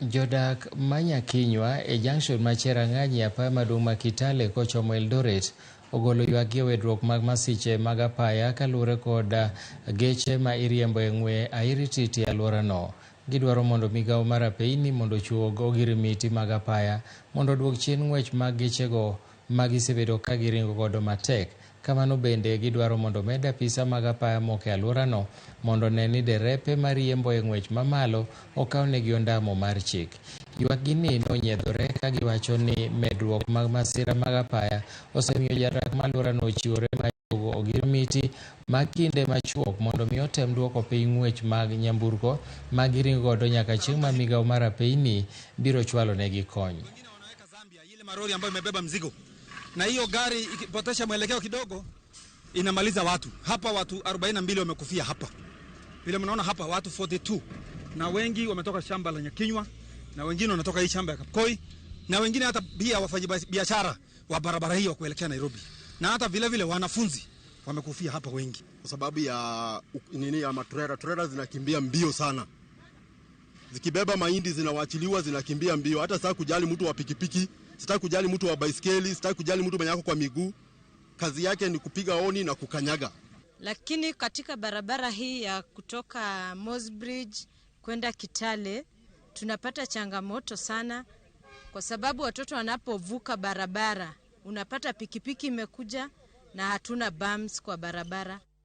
Jodak ma Nyakinywa e junction ma Cherang'any e apaya maduong' ma Kitale kochomo Eldoret ogolo ywak gi e wedruok mag masiche mag apaya kaluwore kod geche ma iriembo e ng'we airititi e alworano. Gidwaro mondo migawo mar apeyni mondo ochuog ogirimiti mag apaya mondo oduok chien ng'wech mag gechego ma gisebedo ka giringo godo matek. Kamano bende gidwaro mondo med apisa mag apaya moko e alworano mondo one ni derepe mariembo e ng'wech mamalo okawnegi ondamo mar chik. Ywak-gi ni nonyiedhore ka giwacho ni medruok mag masira mag apaya osemiyo jadak ma alworano ochiwore mar juogo ogirimiti mag kinde machuok mondo mi otem duoko piny ng'wech mag nyamburko ma giringo godo nyaka chieng' ma migawo mar apeyni biro chwalo negi kony. Ile marori ambayo imebeba mzigo na hiyo gari ikipotesha mwelekeo kidogo inamaliza watu hapa. Watu 42 wamekufia hapa, vile mnaona hapa watu 42, na wengi wametoka shamba la Nyakinywa na wengine wanatoka hii shamba ya Kapkoi na wengine hata pia wafanyabiashara wa barabara hii wa kuelekea Nairobi, na hata vile vile wanafunzi wamekufia hapa wengi kwa sababu ya nini? Ya matrela. Trela zinakimbia mbio sana, zikibeba mahindi zinawachiliwa, zinakimbia mbio. Hata sitaki kujali mtu wa pikipiki, sitaki kujali mtu wa baiskeli, sitaki kujali mtu mwenye ako kwa miguu. Kazi yake ni kupiga honi na kukanyaga. Lakini katika barabara hii ya kutoka Moss Bridge kwenda Kitale tunapata changamoto sana, kwa sababu watoto wanapovuka barabara unapata pikipiki imekuja na hatuna bumps kwa barabara.